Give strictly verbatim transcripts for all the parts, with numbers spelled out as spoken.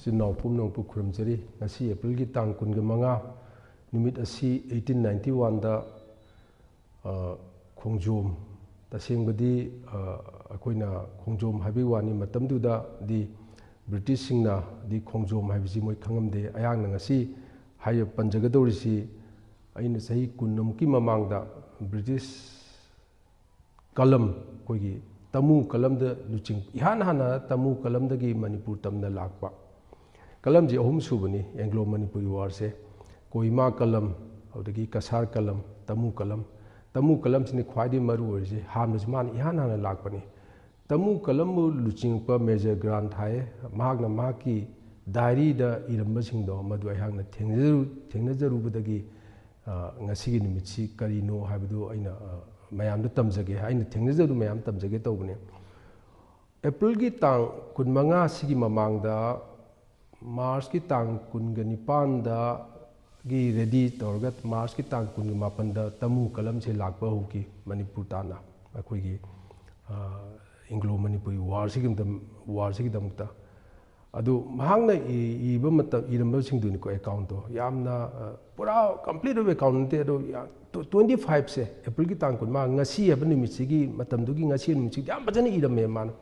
ꯏꯆꯤꯟ ꯏꯅꯥꯎ ꯄꯨꯝꯅꯃꯛꯄꯨ ꯈꯨꯔꯨꯝꯖꯔꯤ꯫ ꯉꯁꯤ ꯑꯦꯄ꯭ꯔꯤꯜꯒꯤ ꯇꯥꯡ ꯀꯨꯟꯒ ꯃꯉꯥ ꯅꯨꯃꯤꯠ ꯑꯁꯤ eighteen ninety oneꯗ, ꯑ, ꯈꯣꯡꯖꯣꯝ, ꯇꯁꯦꯡꯕꯗꯤ, ꯑ, ꯑꯩꯈꯣꯏꯅ ꯈꯣꯡꯖꯣꯝ ꯍꯥꯏꯕꯒꯤ ꯋꯥꯅꯤ, ꯃꯇꯝꯗꯨꯗꯗꯤ ꯕ꯭ꯔꯤꯇꯤꯁꯁꯤꯡꯅꯗꯤ ꯈꯣꯡꯖꯣꯝ ꯍꯥꯏꯕꯁꯤ ꯃꯣꯏ ꯈꯪꯉꯝꯗꯦ꯫ ꯑꯩꯍꯥꯛꯅ ꯉꯁꯤ ꯍꯥꯏꯕ ꯄꯟꯖꯒꯗꯧꯔꯤꯁꯤ ꯑꯩꯅ ꯆꯍꯤ ꯀꯨꯟꯃꯨꯛꯀꯤ ꯃꯃꯥꯡꯗ ꯕ꯭ꯔꯤꯇꯤꯁ ꯀꯂꯝ, ꯑꯩꯈꯣꯏꯒꯤ ꯇꯃꯨ ꯀꯂꯝꯗ ꯂꯨꯆꯤꯡ, ꯏꯍꯥꯟ ꯍꯥꯟꯅ ꯇꯃꯨ ꯀꯂꯝꯗꯒꯤ ꯃꯅꯤꯄꯨꯔ ꯇꯝꯅ ꯂꯥꯛꯄ꯫ ꯀꯂꯝꯁꯤ ꯑꯍꯨꯝ ꯁꯨꯕꯅꯤ ꯑꯦꯡꯒ꯭ꯂꯣ ꯃꯅꯤꯄꯨꯔꯤ ꯋꯥꯔꯁꯦ꯫ ꯀꯣꯍꯤꯃꯥ ꯀꯂꯝ, ꯑꯗꯨꯗꯒꯤ ꯀꯁꯥꯔ ꯀꯂꯝ, ꯇꯃꯨ ꯀꯂꯝ꯫ ꯇꯃꯨ ꯀꯂꯝꯁꯤꯅꯤ ꯈ꯭ꯋꯥꯏꯗꯒꯤ ꯃꯔꯨ ꯑꯣꯏꯔꯤꯁꯦ꯫ ꯍꯥꯟꯕꯁꯤ ꯃꯥꯅ ꯏꯍꯥꯟ ꯍꯥꯟꯅ ꯂꯥꯛꯄꯅꯤ꯫ ꯇꯃꯨ ꯀꯂꯝꯕꯨ ꯂꯨꯆꯤꯡꯉꯛꯄ ꯃꯦꯖꯔ ꯒ꯭ꯔꯥꯟꯠ ꯍꯥꯏꯌꯦ꯫ ꯃꯍꯥꯛꯅ ꯃꯍꯥꯛꯀꯤ ꯗꯥꯏꯔꯤꯗ ꯏꯔꯝꯕꯁꯤꯡꯗꯣ ꯃꯗꯨ ꯑꯩꯍꯥꯛꯅ ꯊꯦꯡꯅꯖꯔꯨ-, ꯊꯦꯡꯅꯖꯔꯨꯕꯗꯒꯤ, ꯑ, ꯉꯁꯤꯒꯤ ꯅꯨꯃꯤꯠꯁꯤ ꯀꯔꯤꯅꯣ ꯍꯥꯏꯕꯗꯨ ꯑꯩꯅ, ꯑ, ꯃꯌꯥꯝꯗ ꯇꯝꯖꯒꯦ, ꯑꯩꯅ ꯊꯦꯡꯅꯖꯕꯗꯨ ꯃꯌꯥꯝ ꯇꯝꯖꯒꯦ ꯇꯧꯕꯅꯤ꯫ ꯑꯦꯄ꯭ꯔꯤꯜꯒꯤ ꯇꯥꯡ ꯀꯨꯟꯃꯉꯥ ꯑꯁꯤꯒꯤ ꯃꯃꯥꯡꯗ, ꯃꯥꯔꯆꯀꯤ ꯇꯥꯡ ꯀꯨꯟꯒ ꯅꯤꯄꯥꯟꯗꯒꯤ ꯔꯦꯗꯤ ꯇꯧꯔꯒ ꯃꯥꯔꯆꯀꯤ ꯇꯥꯡ ꯀꯨꯟꯒ ꯃꯥꯄꯟꯗ ꯇꯃꯨ ꯀꯂꯝꯁꯦ ꯂꯥꯛꯄ ꯍꯧꯈꯤ ꯃꯅꯤꯄꯨꯔ ꯇꯥꯟꯅ, ꯑꯩꯈꯣꯏꯒꯤ, ꯑ, ꯑꯦꯡꯒ꯭ꯂꯣ ꯃꯅꯤꯄꯨꯔꯤ ꯋꯥꯔꯁꯤꯒꯤꯗꯃꯛ-, ꯋꯥꯔꯁꯤꯒꯤꯗꯃꯛꯇ꯫ ꯑꯗꯨ ꯃꯍꯥꯛꯅ ꯏ-, ꯏꯕ ꯃꯇꯝ, ꯏꯔꯝꯕꯁꯤꯡꯗꯨꯅꯤꯀꯣ, ꯑꯦꯀꯥꯎꯟꯗꯣ ꯌꯥꯝꯅ, ꯑ, ꯄꯨꯔꯥ ꯀꯝꯄ꯭ꯂꯤꯠ ꯑꯣꯏꯕ ꯑꯦꯀꯥꯎꯟ ꯅꯠꯇꯦ꯫ ꯑꯗꯣ ꯌꯥ-, ꯇ꯭ꯋ-, twenty five ꯁꯦ, ꯑꯦꯄ꯭ꯔꯤꯜꯒꯤ ꯇꯥꯡ ꯀꯨꯟꯃꯉꯥ, ꯉꯁꯤ ꯍꯥꯏꯕ ꯅꯨꯃꯤꯠꯁꯤꯒꯤ, ꯃꯇꯝꯗꯨꯒꯤ ꯉꯁꯤ ꯅꯨꯃꯤꯠꯁꯤꯗꯤ ꯌꯥꯝ ꯐꯖꯅ ꯏꯔꯝꯃꯦ ꯃꯥꯅ꯫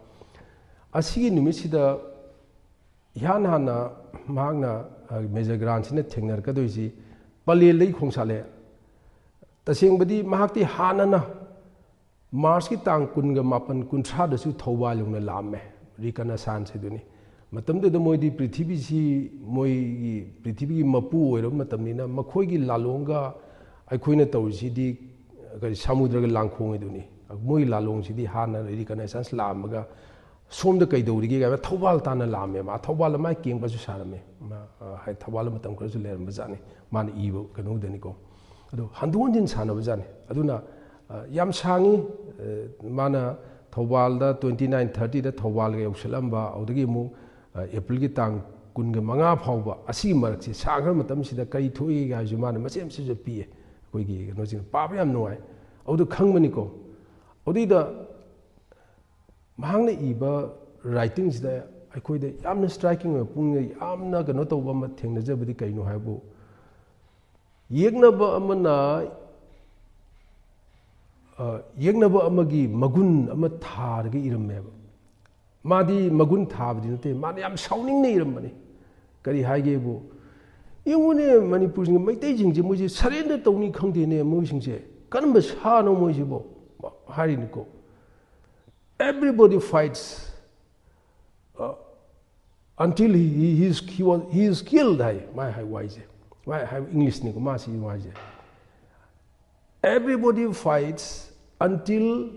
ꯑꯁꯤꯒꯤ ꯅꯨꯃꯤꯠꯁꯤꯗ ꯏꯍꯥꯟ ꯍꯥꯟꯅ ꯃꯍꯥꯛꯅ, ꯑ, ꯃꯦꯖꯔ ꯒ꯭ꯔꯥꯟꯁꯤꯅ ꯊꯦꯡꯅꯔꯛꯀꯗꯣꯏꯁꯤ ꯄꯂꯦꯜꯗꯒꯤ ꯈꯣꯡꯁꯥꯠꯂꯦ꯫ ꯇꯁꯦꯡꯕꯗꯤ ꯃꯍꯥꯛꯇꯤ ꯍꯥꯟꯅꯅ ꯃꯥꯔꯆꯀꯤ ꯇꯥꯡ ꯀꯨꯟꯒ ꯃꯥꯄꯟ, ꯀꯨꯟꯊ꯭ꯔꯥꯗꯁꯨ ꯊꯧꯕꯥꯜ ꯌꯧꯅ ꯂꯥꯛꯑꯝꯃꯦ꯫ ꯔꯤꯀꯅꯁꯥꯟꯁ ꯍꯥꯏꯗꯨꯅꯤ꯫ ꯃꯇꯝꯗꯨꯗ ꯃꯣꯏꯗꯤ ꯄ꯭ꯔꯤꯊꯤꯕꯤꯁꯤ, ꯃꯣꯏꯒꯤ ꯄ꯭ꯔꯤꯊꯤꯕꯤꯒꯤ ꯃꯄꯨ ꯑꯣꯏꯔꯕ ꯃꯇꯝꯅꯤꯅ ꯃꯈꯣꯏꯒꯤ ꯂꯥꯂꯣꯡꯒ ꯑꯩꯈꯣꯏꯅ ꯇꯧꯔꯤꯁꯤꯗꯤ ꯀꯔꯤ ꯁꯃꯨꯗ꯭ꯔꯒ ꯂꯥꯡꯈꯣꯡ ꯍꯥꯏꯗꯨꯅꯤ꯫ ꯃꯣꯏꯒꯤ ꯂꯥꯂꯣꯡꯁꯤꯗꯤ ꯍꯥꯟꯅ ꯔꯤꯀꯅꯁꯥꯟꯁ ꯂꯥꯛꯑꯝꯃꯒ ꯁꯣꯝꯗ ꯀꯩꯗꯧꯔꯤꯒꯦ ꯀꯥꯏꯅ ꯊꯧꯕꯥꯜ ꯇꯥꯟꯅ ꯂꯥꯛꯑꯝꯃꯦ꯫ ꯃꯥ ꯊꯧꯕꯥꯜꯗ ꯃꯥꯏ ꯀꯦꯝꯄꯁꯁꯨ ꯁꯥꯔꯝꯃꯦ꯫ ꯃꯥ, ꯑ, ꯍꯥꯏ, ꯊꯧꯕꯥꯜꯗ ꯃꯇꯝ ꯈꯔꯁꯨ ꯂꯩꯔꯝꯕ ꯖꯥꯠꯅꯤ꯫ ꯃꯥꯅ ꯏꯕ ꯀꯩꯅꯣꯗꯅꯤꯀꯣ꯫ ꯑꯗꯣ ꯍꯟꯗꯣꯛ ꯍꯟꯖꯤꯟ ꯁꯥꯟꯅꯕ ꯖꯥꯠꯅꯤ꯫ ꯑꯗꯨꯅ, ꯑ, ꯌꯥꯝ ꯁꯥꯡꯉꯤ꯫ ꯑ, ꯃꯥꯅ ꯊꯧꯕꯥꯜꯗ twenty nine thirtyꯗ ꯊꯧꯕꯥꯜꯒ ꯌꯧꯁꯤꯜꯂꯝꯕ, ꯑꯗꯨꯗꯒꯤ ꯑꯃꯨꯛ, ꯑ, ꯑꯦꯄ꯭ꯔꯤꯜꯒꯤ ꯇꯥꯡ ꯀꯨꯟꯒ ꯃꯉꯥ ꯐꯥꯎꯕ ꯑꯁꯤꯒꯤ ꯃꯔꯛꯁꯤ ꯁꯥꯡꯈ꯭ꯔꯕ ꯃꯇꯝꯁꯤꯗ ꯀꯔꯤ ꯊꯣꯛꯏꯒ ꯍꯥꯏꯕꯁꯤ ꯃꯥꯅ ꯃꯆꯦꯠ ꯃꯆꯦꯠꯁꯨ ꯄꯤꯌꯦ꯫ ꯑꯩꯈꯣꯏꯒꯤ ꯀꯩꯅꯣꯁꯤꯡ ꯄꯥꯕ ꯌꯥꯝ ꯅꯨꯡꯉꯥꯏ꯫ ꯑꯗꯨꯗ ꯈꯪꯕꯅꯤꯀꯣ꯫ ꯑꯗꯨꯗꯩꯗ ꯃꯍꯥꯛꯅ ꯏꯕ ꯔꯥꯏꯇꯤꯡꯁꯤꯗ ꯑꯩꯈꯣꯏꯗ ꯌꯥꯝꯅ ꯁ꯭ꯇ꯭ꯔꯥꯏꯀꯤꯡ ꯑꯣꯏꯕ, ꯄꯨꯛꯅꯤꯡꯗ ꯌꯥꯝꯅ ꯀꯩꯅꯣ ꯇꯧꯕ ꯑꯃ ꯊꯦꯡꯅꯖꯕꯗꯤ ꯀꯩꯅꯣ ꯍꯥꯏꯕꯨ, ꯌꯦꯛꯅꯕ ꯑꯃꯅ, ꯑ, ꯌꯦꯛꯅꯕ ꯑꯃꯒꯤ ꯃꯒꯨꯟ ꯑꯃ ꯊꯥꯔꯒ ꯏꯔꯝꯃꯦꯕ꯫ ꯃꯥꯗꯤ ꯃꯒꯨꯟ ꯊꯥꯕꯗꯤ ꯅꯠꯇꯦ, ꯃꯥꯅ ꯌꯥꯝ ꯁꯥꯎꯅꯤꯡꯅ ꯏꯔꯝꯕꯅꯤ꯫ ꯀꯔꯤ ꯍꯥꯏꯒꯦꯕꯨ, "ꯌꯦꯡꯉꯨꯅꯦ, ꯃꯅꯤꯄꯨꯔꯁꯤꯡ, ꯃꯩꯇꯩꯁꯤꯡꯁꯦ ꯃꯣꯏꯁꯦ ꯁꯔꯦꯟꯗꯔ ꯇꯧꯅꯤ ꯈꯪꯗꯦꯅꯦ, ꯃꯣꯏꯁꯤꯡꯁꯦ ꯀꯔꯝꯕ ꯁꯥꯅꯣ ꯃꯣꯏꯁꯤꯕꯣ?" ꯍꯥꯏꯔꯤꯅꯤꯀꯣ꯫ "Everybody fights, uh, until he, he, he is, he was, he is killed" ꯍꯥꯏ, ꯃꯥꯏ ꯍꯥꯏ ꯋꯥꯍꯩꯁꯦ꯫ ꯃꯥꯏ ꯍꯥꯏ ꯏꯪꯂꯤꯁꯅꯤꯀꯣ, ꯃꯥ ꯁꯤ ꯋꯥꯍꯩꯁꯦ꯫ "Everybody fights until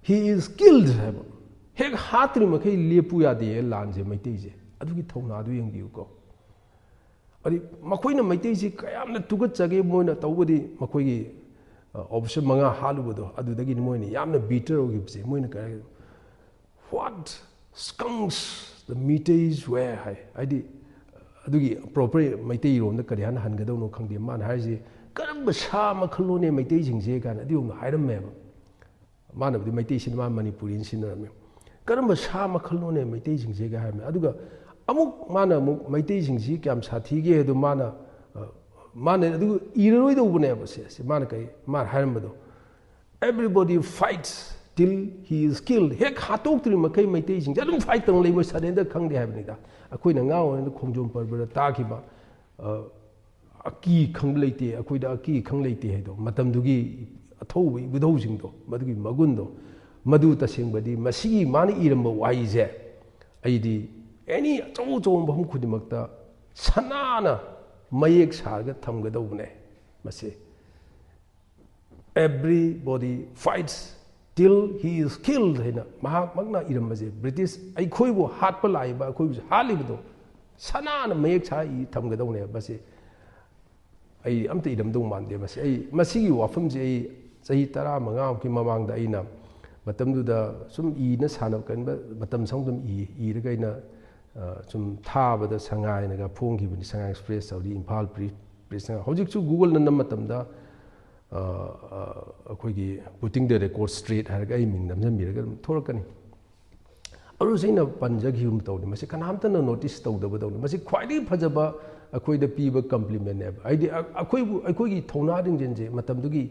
he is killed" ꯍꯥꯏꯕ꯫ "ꯍꯦꯛ ꯍꯥꯠꯇ꯭ꯔꯤ ꯃꯈꯩ ꯂꯦꯞꯄꯨ ꯌꯥꯗꯦ ꯂꯥꯟꯁꯦ", ꯃꯩꯇꯩꯁꯦ꯫ ꯑꯗꯨꯒꯤ ꯊꯧꯅꯥꯗꯨ ꯌꯦꯡꯕꯤꯌꯨꯀꯣ꯫ ꯑꯗꯩ ꯃꯈꯣꯏꯅ ꯃꯩꯇꯩꯁꯤ ꯀꯌꯥꯝꯅ ꯇꯨꯀꯠꯆꯒꯦ, ꯃꯣꯏꯅ ꯇꯧꯕꯗꯤ ꯃꯈꯣꯏꯒꯤ, ꯑ, ꯑꯣꯐꯤꯁꯔ ꯃꯉꯥ ꯍꯥꯠꯂꯨꯕꯗꯣ, ꯑꯗꯨꯗꯒꯤꯅꯤ ꯃꯣꯏꯅ ꯌꯥꯝꯅ ꯕꯤꯇꯔ ꯑꯣꯏꯈꯤꯕꯁꯦ꯫ ꯃꯣꯏꯅ ꯀꯔꯤ, "What skunks the Meiteis were" ꯍꯥꯏ꯫ ꯍꯥꯏꯗꯤ, ꯑꯗꯨꯒꯤ ꯄ꯭ꯔꯣꯄꯔ ꯃꯩꯇꯩꯔꯣꯝꯗ ꯀꯔꯤ ꯍꯥꯏꯅ ꯍꯟꯒꯗꯧꯅꯣ ꯈꯪꯗꯦ꯫ ꯃꯥꯅ ꯍꯥꯏꯔꯤꯁꯤ, "ꯀꯔꯝꯕ ꯁꯥ ꯃꯈꯜꯅꯣꯅꯦ ꯃꯩꯇꯩꯁꯤꯡꯁꯦ?" ꯀꯥꯏꯅ ꯑꯗꯨꯒꯨꯝꯕ ꯍꯥꯏꯔꯝꯃꯦꯕ꯫ ꯃꯥꯅꯕꯨꯗꯤ ꯃꯩꯇꯩ ꯁꯤꯅꯦꯃꯥ ꯃꯅꯤꯄꯨꯔꯤꯅ ꯁꯤꯖꯤꯟꯅꯔꯝꯃꯤ꯫ "ꯀꯔꯝꯕ ꯁꯥ ꯃꯈꯜꯅꯣꯅꯦ ꯃꯩꯇꯩꯁꯤꯡꯁꯦꯒ" ꯍꯥꯏꯔꯝꯃꯤ꯫ ꯑꯗꯨꯒ ꯑꯃꯨꯛ ꯃꯥꯅ ꯑꯃꯨꯛ ꯃꯩꯇꯩꯁꯤꯡꯁꯤ ꯀꯌꯥꯝ ꯁꯥꯊꯤꯒꯦ ꯍꯥꯏꯗꯣ ꯃꯥꯅ, ꯑ, ꯃꯥꯅ ꯑꯗꯨ ꯏꯔꯔꯣꯏꯗꯧꯕꯅꯦꯕ꯫ ꯁꯦ, ꯁꯦ ꯃꯥꯅ ꯀꯩ, ꯃꯥꯅ ꯍꯥꯏꯔꯝꯕꯗꯣ, "Everybody fights till he is killed." ꯍꯦꯛ ꯍꯥꯠꯇꯣꯛꯇ꯭ꯔꯤ ꯃꯈꯩ ꯃꯩꯇꯩꯁꯤꯡꯁꯦ ꯑꯗꯨꯝ ꯐꯥꯏꯠ ꯇꯧꯅ ꯂꯩ, ꯃꯣꯏ ꯁꯔꯦꯟꯗꯔ ꯈꯪꯗꯦ ꯍꯥꯏꯕꯅꯤꯗ꯫ ꯑꯩꯈꯣꯏꯅ ꯑꯉꯥꯡ ꯑꯣꯏꯔꯤꯉꯩꯗ ꯈꯣꯡꯖꯣꯝ ꯄꯔꯕꯗ ꯇꯥꯈꯤꯕ, ꯑ, "ꯑꯀꯤ ꯈꯪꯕ ꯂꯩꯇꯦ, ꯑꯩꯈꯣꯏꯗ ꯑꯀꯤ ꯈꯪ ꯂꯩꯇꯦ" ꯍꯥꯏꯗꯣ, ꯃꯇꯝꯗꯨꯒꯤ ꯑꯊꯧꯕ ꯏꯕꯨꯙꯧꯁꯤꯡꯗꯣ, ꯃꯗꯨꯒꯤ ꯃꯒꯨꯟꯗꯣ, ꯃꯗꯨ ꯇꯁꯦꯡꯕꯗꯤ ꯃꯁꯤꯒꯤ ꯃꯥꯅ ꯏꯔꯝꯕ ꯋꯥꯍꯩꯁꯦ ꯑꯩꯗꯤ ꯑꯦꯅꯤ ꯑꯆꯧ ꯑꯆꯧꯕ ꯃꯐꯝ ꯈꯨꯗꯤꯡꯃꯛꯇ ꯁꯅꯥꯅ ꯃꯌꯦꯛ ꯁꯥꯔꯒ ꯊꯝꯒꯗꯧꯕꯅꯦ꯫ ꯃꯁꯤ "Everybody fights till he is killed" ꯍꯥꯏꯅ ꯃꯍꯥꯛꯃꯛꯅ ꯏꯔꯝꯕꯁꯦ, ꯕ꯭ꯔꯤꯇꯤꯁ ꯑꯩꯈꯣꯏꯕꯨ ꯍꯥꯠꯄ ꯂꯥꯛꯏꯕ, ꯑꯩꯈꯣꯏꯕꯨ ꯍꯥꯠꯂꯤꯕꯗꯣ ꯁꯅꯥꯅ ꯃꯌꯦꯛ ꯁꯥ ꯏ ꯊꯝꯒꯗꯧꯅꯦꯕ꯫ ꯃꯁꯤ ꯑꯩ ꯑꯝꯇ ꯏꯔꯝꯗꯧ ꯃꯥꯟꯗꯦ꯫ ꯃꯁꯤ ꯑꯩ, ꯃꯁꯤꯒꯤ ꯋꯥꯐꯝꯁꯦ ꯑꯩ ꯆꯍꯤ ꯇꯔꯥꯃꯉꯥꯃꯨꯛꯀꯤ ꯃꯃꯥꯡꯗ ꯑꯩꯅ ꯃꯇꯝꯗꯨꯗ ꯁꯨꯝ ꯏꯅ ꯁꯥꯟꯅꯕ ꯀꯟꯕ ꯃꯇꯝ ꯁꯪ ꯑꯗꯨꯝ ꯏ-, ꯏꯔꯒ ꯑꯩꯅ, ꯑ, ꯁꯨꯝ ꯊꯥꯕꯗ ꯁꯉꯥꯏꯅꯒ ꯐꯣꯡꯈꯤꯕꯅꯤ, ꯁꯉꯥꯏ ꯑꯦꯛꯁꯄ꯭ꯔꯦꯁ ꯍꯧꯖꯤꯛ ꯏꯝꯐꯥꯜ ꯄ꯭ꯔꯤ-, ꯄ꯭ꯔꯦꯁꯅ꯫ ꯍꯧꯖꯤꯛꯁꯨ Google-ꯅ ꯅꯝꯕ ꯃꯇꯝꯗ, ꯑ, ꯑ, ꯑꯩꯈꯣꯏꯒꯤ "Putting the Record Straight" ꯍꯥꯏꯔꯒ ꯑꯩ ꯃꯤꯡ ꯅꯝꯁꯤꯟꯕꯤꯔꯒ ꯑꯗꯨꯝ ꯊꯣꯛꯂꯛꯀꯅꯤ꯫ ꯑꯗꯨꯁꯨ ꯑꯩꯅ ꯄꯟꯖꯈꯤꯕ ꯇꯧꯅꯤ, ꯃꯁꯤ ꯀꯅꯥꯝꯇꯅ ꯅꯣꯇꯤꯁ ꯇꯧꯗꯕ ꯇꯧꯅꯤ꯫ ꯃꯁꯤ ꯈ꯭ꯋꯥꯏꯗꯒꯤ ꯐꯖꯕ ꯑꯩꯈꯣꯏꯗ ꯄꯤꯕ ꯀꯝꯄ꯭ꯂꯤꯃꯦꯟꯅꯦꯕ꯫ ꯍꯥꯏꯗꯤ ꯑ- ꯑꯩꯈꯣꯏꯕꯨ, ꯑꯩꯈꯣꯏꯒꯤ ꯊꯧꯅꯥ ꯂꯤꯡꯖꯦꯜꯁꯦ ꯃꯇꯝꯗꯨꯒꯤ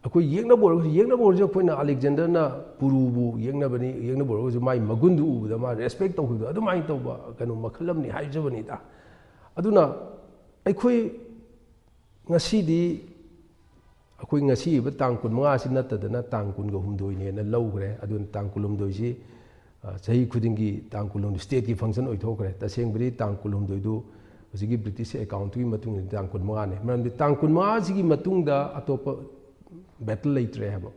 ꯑꯩꯈꯣꯏ ꯌꯦꯛꯅꯕ ꯑꯣꯏꯔꯒꯁꯨ, ꯌꯦꯛꯅꯕ ꯑꯣꯏꯔꯁꯨ ꯑꯩꯈꯣꯏꯅ ꯑꯂꯦꯛꯖꯦꯟꯗꯔꯅ ꯄꯨꯔꯨꯕꯨ ꯌꯦꯛꯅꯕꯅꯤ, ꯌꯦꯛꯅꯕ ꯑꯣꯏꯔꯒꯁꯨ ꯃꯥꯒꯤ ꯃꯒꯨꯟꯗꯨ ꯎꯕꯗ ꯃꯥ ꯔꯦꯁꯄꯦꯛ ꯇꯧꯈꯤꯕꯗꯣ ꯑꯗꯨꯃꯥꯏꯅ ꯇꯧꯕ ꯀꯩꯅꯣ ꯃꯈꯜ ꯑꯃꯅꯤ ꯍꯥꯏꯖꯕꯅꯤꯗ꯫ ꯑꯗꯨꯅ ꯑꯩꯈꯣꯏ ꯉꯁꯤꯗꯤ, ꯑꯩꯈꯣꯏ ꯉꯁꯤ ꯑꯣꯏꯕ ꯇꯥꯡ ꯀꯨꯟꯃꯉꯥꯁꯤ ꯅꯠꯇꯗꯅ ꯇꯥꯡ ꯀꯨꯟꯒ ꯍꯨꯝꯗꯣꯏꯅꯦꯅ ꯂꯧꯈ꯭ꯔꯦ꯫ ꯑꯗꯨꯅ ꯇꯥꯡ ꯀꯨꯟꯍꯨꯝꯗꯣꯏꯁꯤ ꯑ, ꯆꯍꯤ ꯈꯨꯗꯤꯡꯒꯤ ꯇꯥꯡ ꯀꯨꯟꯍꯨꯝꯗꯣꯏ ꯁ꯭ꯇꯦꯠꯀꯤ ꯐꯪꯁꯟ ꯑꯣꯏꯊꯣꯛꯈ꯭ꯔꯦ꯫ ꯇꯁꯦꯡꯕꯗꯤ ꯇꯥꯡ ꯀꯨꯟꯍꯨꯝꯗꯣꯏꯗꯨ ꯍꯧꯖꯤꯛꯀꯤ ꯕ꯭ꯔꯤꯇꯤꯁ ꯑꯦꯀꯥꯎꯟꯠꯇꯨꯒꯤ ꯃꯇꯨꯡ ꯏꯟꯅ ꯇꯥꯡ ꯀꯨꯟꯃꯉꯥꯅꯤ꯫ ꯃꯔꯝꯗꯤ ꯇꯥꯡ ꯀꯨꯟꯃꯉꯥꯁꯤꯒꯤ ꯃꯇꯨꯡꯗ ꯑꯇꯣꯞꯄ ꯕꯦꯇꯜ ꯂꯩꯇ꯭ꯔꯦ ꯍꯥꯏꯕ꯫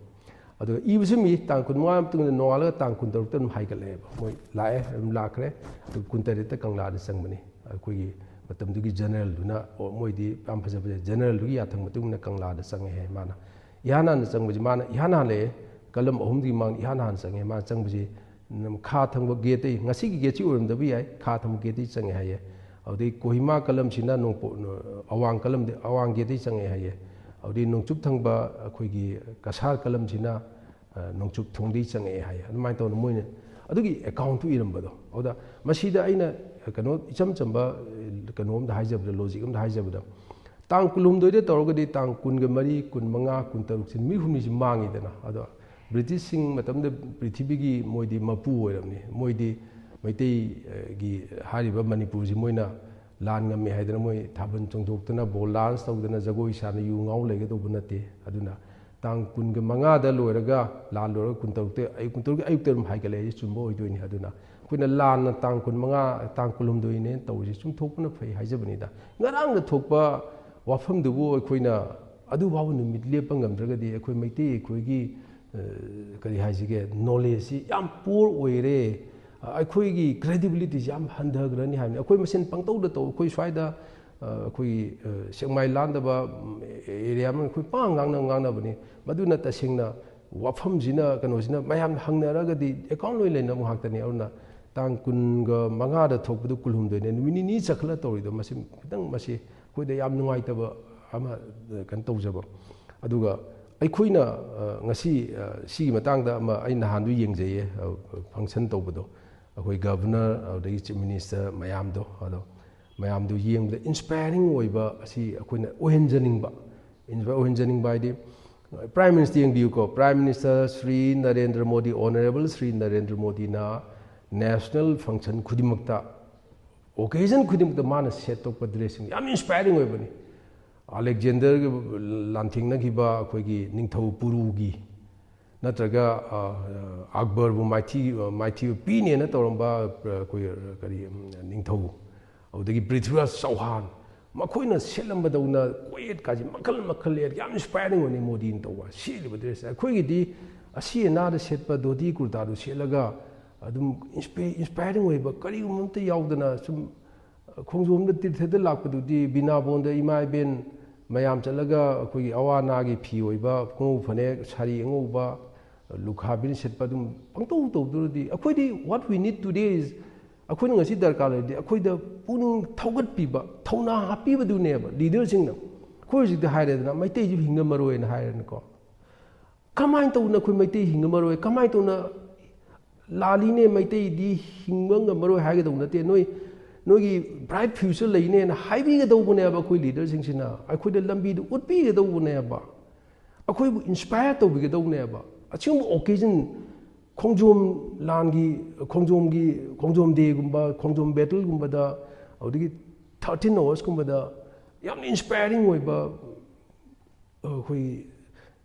ꯑꯗꯨꯒ ꯏꯕꯁꯨ ꯃꯤ ꯇꯥꯡ ꯀꯨꯟꯃꯉꯥ ꯃꯇꯨꯡꯗ ꯅꯣꯡꯉꯥꯜꯂꯒ ꯇꯥꯡ ꯀꯨꯟꯇꯔꯨꯛꯇ ꯑꯗꯨꯝ ꯍꯥꯏꯒꯠꯂꯛꯑꯦꯕ꯫ ꯃꯣꯏ ꯂꯥꯛꯑꯦ, ꯑꯗꯨꯝ ꯂꯥꯛꯈ꯭ꯔꯦ꯫ ꯑꯗꯨ ꯀꯨꯟꯇꯔꯦꯠꯇ ꯀꯪꯂꯥꯗ ꯆꯪꯕꯅꯤ꯫ ꯑꯩꯈꯣꯏꯒꯤ ꯃꯇꯝꯗꯨꯒꯤ ꯖꯦꯅꯔꯦꯜꯗꯨꯅ, ꯑꯣ, ꯃꯣꯏꯗꯤ ꯌꯥꯝ ꯐꯖ ꯐꯖ, ꯖꯦꯅꯔꯦꯜꯗꯨꯒꯤ ꯌꯥꯊꯪ ꯃꯇꯨꯡ ꯏꯟꯅ ꯀꯪꯂꯥꯗ ꯆꯪꯉꯦ ꯍꯥꯏ꯫ ꯃꯥꯅ ꯏꯍꯥꯟ ꯍꯥꯟꯅ ꯆꯪꯕꯁꯤ, ꯃꯥꯅ ꯏꯍꯥꯟ ꯍꯥꯟꯅ ꯂꯩꯌꯦ, ꯀꯂꯝ ꯑꯍꯨꯝꯗꯨꯒꯤ ꯃꯥꯡꯗ ꯏꯍꯥꯟ ꯍꯥꯟꯅ ꯆꯪꯉꯦ꯫ ꯃꯥꯅ ꯆꯪꯕꯁꯤ ꯎꯝ, ꯈꯥ ꯊꯪꯕ ꯒꯦꯠꯇꯩ, ꯉꯁꯤꯒꯤ ꯒꯦꯠꯁꯤ ꯑꯣꯏꯔꯝꯗꯕ ꯌꯥꯏ, ꯈꯥ ꯊꯪꯕ ꯒꯦꯠꯇꯩ ꯆꯪꯉꯦ ꯍꯥꯏꯌꯦ꯫ ꯑꯗꯨꯗꯩ ꯀꯣꯍꯤꯃꯥ ꯀꯂꯝꯁꯤꯅ ꯅꯣꯡꯄꯣꯛ, ꯑꯋꯥꯡ ꯀꯂꯝꯗ, ꯑꯋꯥꯡ ꯒꯦꯠꯇꯩ ꯆꯪꯉꯛꯑꯦ ꯍꯥꯏꯌꯦ꯫ ꯑꯗꯨꯗꯩ ꯅꯣꯡꯆꯨꯞ ꯊꯪꯕ ꯑꯩꯈꯣꯏꯒꯤ ꯀꯁꯥꯔ ꯀꯂꯝꯁꯤꯅ, ꯑ, ꯅꯣꯡꯆꯨꯞ ꯊꯣꯡꯗꯩ ꯆꯪꯉꯛꯑꯦ ꯍꯥꯏꯌꯦ꯫ ꯑꯗꯨꯃꯥꯏꯅ ꯇꯧꯗꯅ ꯃꯣꯏꯅ ꯑꯗꯨꯒꯤ ꯑꯦꯀꯥꯎꯟꯠꯇꯨ ꯏꯔꯝꯕꯗꯣ꯫ ꯑꯗꯨꯗ ꯃꯁꯤꯗ ꯑꯩꯅ ꯀꯩꯅꯣ, ꯏꯆꯝ ꯆꯝꯕ, ꯑ, ꯀꯩꯅꯣ ꯑꯝꯗ ꯍꯥꯏꯖꯕꯗ, ꯂꯣꯖꯤꯛ ꯑꯝꯗ ꯍꯥꯏꯖꯕꯗ, ꯇꯥꯡ ꯀꯨꯟꯍꯨꯝꯗꯣꯏꯗ ꯇꯧꯔꯒꯗꯤ ꯇꯥꯡ ꯀꯨꯟꯒ ꯃꯔꯤ, ꯀꯨꯟꯃꯉꯥ, ꯀꯨꯟꯇꯔꯨꯛꯁꯤ ꯅꯨꯃꯤꯠ ꯍꯨꯝꯅꯤꯁꯤ ꯃꯥꯡꯉꯤꯗꯅ꯫ ꯑꯗꯣ ꯕ꯭ꯔꯤꯇꯤꯁꯁꯤꯡ ꯃꯇꯝꯗ ꯄ꯭ꯔꯤꯊꯤꯕꯤꯒꯤ ꯃꯣꯏꯗꯤ ꯃꯄꯨ ꯑꯣꯏꯔꯕꯅꯤ꯫ ꯃꯣꯏꯗꯤ ꯃꯩꯇꯩꯒꯤ ꯍꯥꯏꯔꯤꯕ ꯃꯅꯤꯄꯨꯔꯁꯤ ꯃꯣꯏꯅ ꯂꯥꯟ ꯉꯝꯃꯦ ꯍꯥꯏꯗꯅ ꯃꯣꯏ ꯊꯥꯕꯜ ꯆꯣꯡꯊꯣꯛꯇꯅ, ꯕꯣꯜ ꯗꯥꯟꯁ ꯇꯧꯗꯅ, ꯖꯒꯣꯏ ꯁꯥꯅ, ꯌꯨ ꯉꯥꯎ ꯂꯩꯒꯗꯧꯕ ꯅꯠꯇꯦ꯫ ꯑꯗꯨꯅ ꯇꯥꯡ ꯀꯨꯟꯒ ꯃꯉꯥꯗ ꯂꯣꯏꯔꯒ, ꯂꯥꯟ ꯂꯣꯏꯔꯒ ꯀꯨꯟꯇꯔꯨꯛꯇ, ꯑꯌꯨꯛ ꯀꯨꯟꯇꯔꯨꯛꯀꯤ ꯑꯌꯨꯛꯇ ꯑꯗꯨꯝ ꯍꯥꯏꯒꯠꯂꯛꯑꯦ꯫ ꯑꯩꯁꯦ ꯆꯨꯝꯕ ꯑꯣꯏꯗꯣꯏꯅꯤ꯫ ꯑꯗꯨꯅ ꯑꯩꯈꯣꯏꯅ ꯂꯥꯟꯅ ꯇꯥꯡ ꯀꯨꯟꯃꯉꯥ, ꯇꯥꯡ ꯀꯨꯟꯍꯨꯝꯗꯣꯏꯅꯦꯅ ꯇꯧꯔꯤꯁꯦ ꯆꯨꯝꯊꯣꯛꯄꯅ ꯐꯩ ꯍꯥꯏꯖꯕꯅꯤꯗ꯫ ꯉꯔꯥꯡꯗ ꯊꯣꯛꯄ ꯋꯥꯐꯝꯗꯨꯕꯨ ꯑꯩꯈꯣꯏꯅ ꯑꯗꯨ ꯐꯥꯎꯕ ꯅꯨꯃꯤꯠ ꯂꯦꯞꯄ ꯉꯝꯗ꯭ꯔꯒꯗꯤ ꯑꯩꯈꯣꯏ ꯃꯩꯇꯩ ꯑꯩꯈꯣꯏꯒꯤ, ꯑ, ꯀꯔꯤ ꯍꯥꯏꯁꯤꯒꯦ, ꯅꯣꯂꯦꯖꯁꯤ ꯌꯥꯝ ꯄꯨꯋꯔ ꯑꯣꯏꯔꯦ꯫ ꯑ, ꯑꯩꯈꯣꯏꯒꯤ ꯀ꯭ꯔꯦꯗꯤꯕꯤꯂꯤꯇꯤꯁꯤ ꯌꯥꯝ ꯍꯟꯊꯈ꯭ꯔꯅꯤ ꯍꯥꯏꯕꯅꯤ꯫ ꯑꯩꯈꯣꯏ ꯃꯁꯦꯟ ꯄꯪꯇꯧꯗ ꯇꯧ, ꯑꯩꯈꯣꯏ ꯁ꯭ꯋꯥꯏꯗ, ꯑ, ꯑꯩꯈꯣꯏꯒꯤ, ꯑ, ꯁꯦꯛꯃꯥꯏ ꯂꯥꯟꯗꯕ, ꯎꯝ, ꯑꯦꯔꯤꯌꯥ ꯑꯃ ꯑꯩꯈꯣꯏ ꯄꯥꯡ ꯉꯥꯡꯅ ꯉꯥꯡꯅꯕꯅꯤ꯫ ꯃꯗꯨꯅ ꯇꯁꯦꯡꯅ ꯋꯥꯐꯝꯁꯤꯅ, ꯀꯩꯅꯣꯁꯤꯅ ꯃꯌꯥꯝꯅ ꯍꯪꯅꯔꯒꯗꯤ ꯑꯦꯀꯥꯎꯟ ꯂꯣꯏ ꯂꯩꯅꯕ ꯉꯥꯛꯇꯅꯤ꯫ ꯑꯗꯨꯅ ꯇꯥꯡ ꯀꯨꯟꯒ ꯃꯉꯥꯗ ꯊꯣꯛꯄꯗꯨ ꯀꯨꯟꯍꯨꯝꯗꯣꯏꯅꯦ, ꯅꯨꯃꯤꯠ ꯅꯤꯅꯤ ꯆꯠꯈꯠꯂ ꯇꯧꯔꯤꯗꯣ, ꯃꯁꯤ ꯈꯤꯇꯪ, ꯃꯁꯤ ꯑꯩꯈꯣꯏꯗ ꯌꯥꯝ ꯅꯨꯡꯉꯥꯏꯇꯕ ꯑꯃ, ꯑ, ꯀꯩꯅꯣ ꯇꯧꯖꯕ꯫ ꯑꯗꯨꯒ ꯑꯩꯈꯣꯏꯅ, ꯑ, ꯉꯁꯤ, ꯑ, ꯁꯤꯒꯤ ꯃꯇꯥꯡꯗ ꯑꯃ ꯑꯩ ꯅꯍꯥꯟꯗꯨ ꯌꯦꯡꯖꯩꯌꯦ, ꯑ, ꯐꯪꯁꯟ ꯇꯧꯕꯗꯣ꯫ ꯑꯩꯈꯣꯏ ꯒꯕꯅꯔ, ꯑꯗꯨꯗꯒꯤ ꯆꯤꯐ ꯃꯤꯅꯤꯁꯇꯔ ꯃꯌꯥꯝꯗꯣ, ꯑꯗꯣ ꯃꯌꯥꯝꯗꯣ ꯌꯦꯡꯕꯗ ꯏꯟꯁꯄꯥꯏꯔꯤꯡ ꯑꯣꯏꯕ ꯑꯁꯤ ꯑꯩꯈꯣꯏꯅ ꯑꯣꯏꯍꯟꯖꯅꯤꯡꯕ꯫ ꯏꯟꯁꯄꯥꯏꯔ ꯑꯣꯏꯍꯟꯖꯅꯤꯡꯕ ꯍꯥꯏꯗꯤ, ꯄ꯭ꯔꯥꯏꯝ ꯃꯤꯅꯤꯁꯇꯔ ꯌꯦꯡꯕꯤꯌꯨꯀꯣ, prime minister Shri Narendra Modi, honourable Shri Narendra ꯃꯣꯗꯤꯅ ꯅꯦꯁꯅꯦꯜ ꯐꯪꯁꯟ ꯈꯨꯗꯤꯡꯃꯛꯇ, ꯑꯣꯀꯦꯖꯟ ꯈꯨꯗꯤꯡꯃꯛꯇ ꯃꯥꯅ ꯁꯦꯠ ꯇꯧꯔꯛꯄ ꯗ꯭ꯔꯦꯁꯁꯤꯡ ꯌꯥꯝ ꯏꯟꯁꯄꯥꯏꯔꯤꯡ ꯑꯣꯏꯕꯅꯤ꯫ ꯑꯂꯦꯛꯖꯦꯟꯗꯔꯒ ꯂꯥꯟꯊꯦꯡꯅꯈꯤꯕ ꯑꯩꯈꯣꯏꯒꯤ ꯅꯤꯡꯊꯧ ꯄꯨꯔꯨꯒꯤ, ꯅꯠꯇ꯭ꯔꯒ, ꯑ, ꯑꯛꯕꯔꯕꯨ ꯃꯥꯏꯊꯤ-, ꯃꯥꯏꯊꯤꯕ ꯄꯤꯅꯦꯅ ꯇꯧꯔꯝꯕ, ꯑ, ꯑꯩꯈꯣꯏ, ꯀꯔꯤ, ꯎꯝ, ꯅꯤꯡꯊꯧ, ꯑꯗꯨꯗꯒꯤ ꯄ꯭ꯔꯤꯊꯤꯕꯤꯔꯥꯖ ꯆꯧꯍꯥꯟ, ꯃꯈꯣꯏꯅ ꯁꯦꯠꯂꯝꯕꯗꯧꯅ ꯀꯣꯌꯦꯠꯀꯥꯁꯦ ꯃꯈꯜ ꯃꯈꯜ ꯂꯩ꯫ ꯌꯥꯝ ꯏꯟꯁꯄꯥꯏꯔꯤꯡ ꯑꯣꯏꯅꯤ ꯃꯣꯗꯤꯅ ꯇꯧꯕ ꯁꯦꯠꯂꯤꯕ ꯗ꯭ꯔꯦꯁꯁꯦ꯫ ꯑꯩꯈꯣꯏꯒꯤꯗꯤ ꯑꯁꯤ ꯑꯅꯥꯗ ꯁꯦꯠꯄ ꯙꯣꯇꯤ ꯀꯨꯔꯇꯥꯗꯨ ꯁꯦꯠꯂꯒ ꯑꯗꯨꯝ ꯏꯟꯁꯄꯤ-, ꯏꯟꯁꯄꯥꯏꯔꯤꯡ ꯑꯣꯏꯕ ꯀꯔꯤꯒꯨꯝꯕ ꯑꯝꯇ ꯌꯥꯎꯗꯅ ꯁꯨꯝ ꯈꯣꯡꯖꯣꯝꯗ ꯇꯤꯔꯊꯗ ꯂꯥꯛꯄꯗꯨꯗꯤ ꯕꯤꯅꯥꯕꯣꯟꯗ ꯏꯃꯥ ꯏꯕꯦꯟ ꯃꯌꯥꯝ ꯆꯠꯂꯒ ꯑꯩꯈꯣꯏꯒꯤ ꯑꯋꯥ ꯑꯅꯥꯒꯤ ꯐꯤ ꯑꯣꯏꯕ, ꯈꯣꯡꯎꯞ ꯐꯅꯦꯛ, ꯁꯥꯔꯤ ꯑꯉꯧꯕ, ꯂꯨꯈꯥꯕꯤꯅ ꯁꯦꯠꯄ ꯑꯗꯨꯝ ꯄꯪꯇꯧ ꯇꯧꯗꯨꯔꯗꯤ ꯑꯩꯈꯣꯏꯗꯤ, what we need today is, ꯑꯩꯈꯣꯏꯅ ꯉꯁꯤ ꯗꯔꯀꯥꯔ ꯂꯩꯔꯗꯤ ꯑꯩꯈꯣꯏꯗ ꯄꯨꯛꯅꯤꯡ ꯊꯧꯒꯠꯄꯤꯕ, ꯊꯧꯅꯥ ꯍꯥꯞꯄꯤꯕꯗꯨꯅꯦꯕ ꯂꯤꯗꯔꯁꯤꯡꯅ꯫ ꯑꯩꯈꯣꯏ ꯍꯧꯖꯤꯛꯇꯤ ꯍꯥꯏꯔꯦꯗꯅ, ꯃꯩꯇꯩꯁꯨ ꯍꯤꯡꯉꯝꯃꯔꯣꯏꯅ ꯍꯥꯏꯔꯦꯅꯀꯣ꯫ ꯀꯃꯥꯏꯅ ꯇꯧꯅ ꯑꯩꯈꯣꯏ ꯃꯩꯇꯩ ꯍꯤꯡꯉꯝꯃꯔꯣꯏ? ꯀꯃꯥꯏꯅ ꯇꯧꯅ ꯂꯥꯜꯂꯤꯅꯦ, ꯃꯩꯇꯩꯗꯤ ꯍꯤꯡꯕ ꯉꯝꯃꯔꯣꯏ ꯍꯥꯏꯒꯗꯧꯕ ꯅꯠꯇꯦ꯫ ꯅꯣꯏ, ꯅꯣꯏꯒꯤ ꯕ꯭ꯔꯥꯏꯠ ꯐ꯭ꯌꯨꯆꯔ ꯂꯩꯅꯦꯅ ꯍꯥꯏꯕꯤꯒꯗꯧꯕꯅꯦꯕ ꯑꯩꯈꯣꯏ ꯂꯤꯗꯔꯁꯤꯡꯁꯤꯅ꯫ ꯑꯩꯈꯣꯏꯗ ꯂꯝꯕꯤꯗꯨ ꯎꯠꯄꯤꯒꯗꯧꯕꯅꯦꯕ꯫ ꯑꯩꯈꯣꯏꯕꯨ ꯏꯟꯁꯄꯥꯌꯔ ꯇꯧꯕꯤꯒꯗꯧꯕꯅꯦꯕ꯫ ꯑꯁꯤꯒꯨꯝꯕ ꯑꯣꯀꯦꯖꯟ, ꯈꯣꯡꯖꯣꯝ ꯂꯥꯟꯒꯤ, ꯈꯣꯡꯖꯣꯝꯒꯤ, ꯈꯣꯡꯖꯣꯝ ꯗꯦꯒꯨꯝꯕ, ꯈꯣꯡꯖꯣꯝ ꯕꯦꯇꯜꯒꯨꯝꯕꯗ, ꯑꯗꯨꯗꯒꯤ ꯊꯥꯔꯇꯤꯟ ꯑꯣꯒꯁꯀꯨꯝꯕꯗ ꯌꯥꯝꯅ ꯏꯟꯁꯄꯥꯌꯔꯤꯡ ꯑꯣꯏꯕ ꯑꯩꯈꯣꯏ,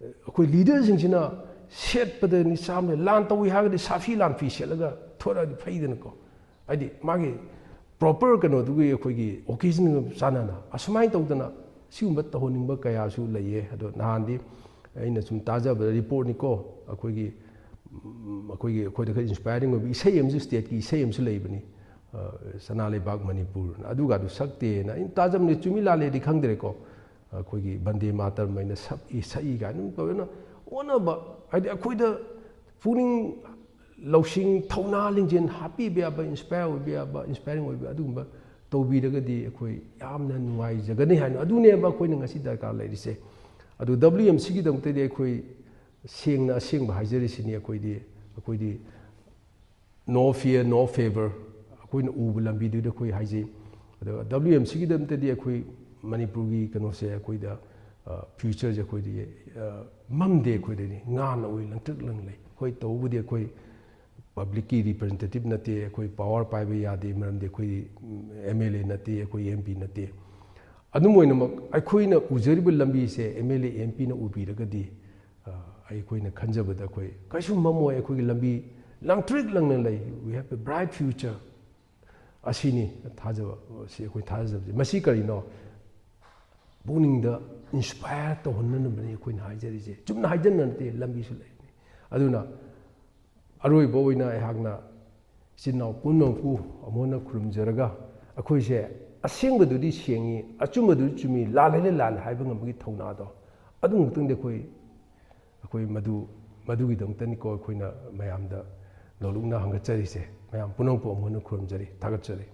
ꯑꯩꯈꯣꯏ ꯂꯤꯗꯔꯁꯤꯡꯁꯤꯅ ꯁꯦꯠꯄꯗ ꯅꯤꯁꯥ ꯑꯃ ꯂꯩ꯫ ꯂꯥꯟ ꯇꯧꯏ ꯍꯥꯏꯔꯒꯗꯤ ꯁꯥꯐꯤ ꯂꯥꯟꯐꯤ ꯁꯦꯠꯂꯒ ꯊꯣꯔꯛꯑꯗꯤ ꯐꯩꯗꯅꯀꯣ꯫ ꯍꯥꯏꯗꯤ ꯃꯥꯒꯤ ꯄ꯭ꯔꯣꯄꯔ ꯀꯩꯅꯣꯗꯨꯒꯤ, ꯑꯩꯈꯣꯏꯒꯤ ꯑꯣꯀꯦꯖꯟꯒ ꯆꯥꯟꯅꯅ ꯑꯁꯨꯃꯥꯏꯅ ꯇꯧꯗꯅ ꯁꯤꯒꯨꯝꯕ ꯇꯧꯍꯟꯅꯤꯡꯕ ꯀꯌꯥꯁꯨ ꯂꯩꯌꯦ꯫ ꯑꯗꯣ ꯅꯍꯥꯟꯗꯤ ꯑꯩꯅ ꯁꯨꯝ ꯇꯥꯖꯕꯗ ꯔꯤꯄꯣꯔꯠꯅꯤꯀꯣ, ꯑꯩꯈꯣꯏꯒꯤ, ꯎꯝ, ꯑꯩꯈꯣꯏꯒꯤ, ꯑꯩꯈꯣꯏꯗ ꯈꯔ ꯏꯟꯁꯄꯥꯌꯔꯤꯡ ꯑꯣꯏꯕ ꯏꯁꯩ ꯑꯃꯁꯨ, ꯁ꯭ꯇꯦꯠꯀꯤ ꯏꯁꯩ ꯑꯃꯁꯨ ꯂꯩꯕꯅꯤ, ꯑ, ꯁꯅꯥ ꯂꯩꯕꯥꯛ ꯃꯅꯤꯄꯨꯔꯅ, ꯑꯗꯨꯒꯗꯨ ꯁꯛꯇꯦꯅ ꯑꯩꯅ ꯇꯥꯖꯕꯅꯤ꯫ ꯆꯨꯝꯃꯤ ꯂꯥꯜꯂꯦꯗꯤ ꯈꯪꯗ꯭ꯔꯦꯀꯣ꯫ ꯑꯩꯈꯣꯏꯒꯤ ꯕꯟꯗꯦ ꯃꯥꯇꯔꯝ ꯍꯥꯏꯅ ꯁꯛꯏ, ꯁꯛꯏ ꯀꯥꯏꯅ ꯑꯗꯨꯝ ꯇꯧꯗꯅ ꯑꯣꯟꯅꯕ, ꯍꯥꯏꯗꯤ ꯑꯩꯈꯣꯏꯗ ꯄꯨꯛꯅꯤꯡ ꯂꯧꯁꯤꯡ, ꯊꯧꯅꯥ ꯂꯤꯡꯖꯦꯜ ꯍꯥꯞꯄꯤꯕ ꯌꯥꯕ, ꯏꯟꯁꯄꯥꯌꯔ ꯑꯣꯏꯕ ꯌꯥꯕ, ꯏꯟꯁꯄꯥꯌꯔꯤꯡ ꯑꯣꯏꯕ ꯑꯗꯨꯒꯨꯝꯕ ꯇꯧꯕꯤꯔꯒꯗꯤ ꯑꯩꯈꯣꯏ ꯌꯥꯝꯅ ꯅꯨꯡꯉꯥꯏꯖꯒꯅꯤ ꯍꯥꯏꯅ, ꯑꯗꯨꯅꯦꯕ ꯑꯩꯈꯣꯏꯅ ꯉꯁꯤ ꯗꯔꯀꯥꯔ ꯂꯩꯔꯤꯁꯦ꯫ ꯑꯗꯨ ꯗꯕ꯭ꯂꯤꯌꯨ ꯑꯦꯝ ꯁꯤꯒꯤꯗꯃꯛꯇꯗꯤ ꯑꯩꯈꯣꯏ ꯁꯦꯡꯅ ꯑꯁꯦꯡꯕ ꯍꯥꯏꯖꯔꯤꯁꯤꯅꯤ꯫ ꯑꯩꯈꯣꯏꯗꯤ, ꯑꯩꯈꯣꯏꯗꯤ No fear, no favor, ꯑꯩꯈꯣꯏꯅ ꯎꯕ ꯂꯝꯕꯤꯗꯨꯗ ꯑꯩꯈꯣꯏ ꯍꯥꯏꯖꯩ꯫ ꯑꯗꯨꯒ W M C ꯒꯤꯗꯃꯛꯇꯗꯤ ꯑꯩꯈꯣꯏ ꯃꯅꯤꯄꯨꯔꯒꯤ ꯀꯩꯅꯣꯁꯦ ꯑꯩꯈꯣꯏꯗ future ꯁꯦ ꯑꯩꯈꯣꯏꯗꯤ ꯃꯝꯗꯦ, ꯑꯩꯈꯣꯏꯗꯗꯤ ꯉꯥꯟꯅ ꯎꯏ, ꯂꯪꯇ꯭ꯔꯤꯛ ꯂꯪ ꯂꯩ꯫ ꯑꯩꯈꯣꯏ ꯇꯧꯕꯕꯨꯗꯤ ꯑꯩꯈꯣꯏ public ꯀꯤ representative ꯅꯠꯇꯦ, ꯑꯩꯈꯣꯏ power ꯄꯥꯏꯕ ꯌꯥꯗꯦ, ꯃꯔꯝꯗꯤ ꯑꯩꯈꯣꯏꯗꯤ M L A ꯅꯠꯇꯦ, ꯑꯩꯈꯣꯏ M P ꯅꯠꯇꯦ꯫ ꯑꯗꯨꯝ ꯑꯣꯏꯅꯃꯛ ꯑꯩꯈꯣꯏꯅ ꯎꯖꯔꯤꯕ ꯂꯝꯕꯤꯁꯦ M L A, M P ꯅ ꯎꯕꯤꯔꯒꯗꯤ ꯑꯩꯈꯣꯏꯅ ꯈꯟꯖꯕꯗ ꯑꯩꯈꯣꯏ ꯀꯩꯁꯨ ꯃꯝꯃꯣꯏ꯫ ꯑꯩꯈꯣꯏꯒꯤ ꯂꯝꯕꯤ ꯂꯪꯇ꯭ꯔꯤꯛ ꯂꯪꯅ ꯂꯩ꯫ We have a bright future꯫ ꯑꯁꯤꯅꯤ ꯊꯥꯖꯕ, ꯁꯤ ꯑꯩꯈꯣꯏ ꯊꯥꯖꯕꯁꯦ꯫ ꯃꯁꯤ ꯀꯔꯤꯅꯣ? ꯄꯨꯛꯅꯤꯡꯗ inspire ꯇꯧꯍꯟꯅꯅꯕꯅꯤ ꯑꯩꯈꯣꯏꯅ ꯍꯥꯏꯖꯔꯤꯁꯦ꯫ ꯆꯨꯝꯅ ꯍꯥꯏꯖꯟꯅ ꯅꯠꯇꯦ, ꯂꯝꯕꯤꯁꯨ ꯂꯩꯔꯤꯅꯤ꯫ ꯑꯗꯨꯅ ꯑꯔꯣꯏꯕ ꯑꯣꯏꯅ ꯑꯩꯍꯥꯛꯅ ꯏꯆꯤꯟ ꯏꯅꯥꯎ ꯄꯨꯝꯅꯃꯛꯄꯨ ꯑꯃꯨꯛ ꯍꯟꯅ ꯈꯨꯔꯨꯝꯖꯔꯒ, ꯑꯩꯈꯣꯏꯁꯦ ꯑꯁꯦꯡꯕꯗꯨꯗꯤ ꯁꯦꯡꯉꯤ, ꯑꯆꯨꯝꯕꯗꯨꯗꯤ ꯆꯨꯝꯃꯤ, ꯂꯥꯜꯂꯦꯅ ꯂꯥꯜꯂꯦ ꯍꯥꯏꯕ ꯉꯝꯕꯒꯤ ꯊꯧꯅꯥꯗꯣ ꯑꯗꯨꯃꯛꯇꯪꯗꯤ ꯑꯩꯈꯣꯏ, ꯑꯩꯈꯣꯏ ꯃꯗꯨ, ꯃꯗꯨꯒꯤꯗꯃꯛꯇꯅꯤꯀꯣ ꯑꯩꯈꯣꯏꯅ ꯃꯌꯥꯝꯗ ꯅꯣꯂꯨꯛꯅ ꯍꯪꯒꯠꯆꯔꯤꯁꯦ꯫ ꯃꯌꯥꯝ ꯄꯨꯝꯅꯃꯛꯄꯨ ꯑꯃꯨꯛ ꯍꯟꯅ ꯈꯨꯔꯨꯝꯖꯔꯤ, ꯊꯥꯒꯠꯆꯔꯤ꯫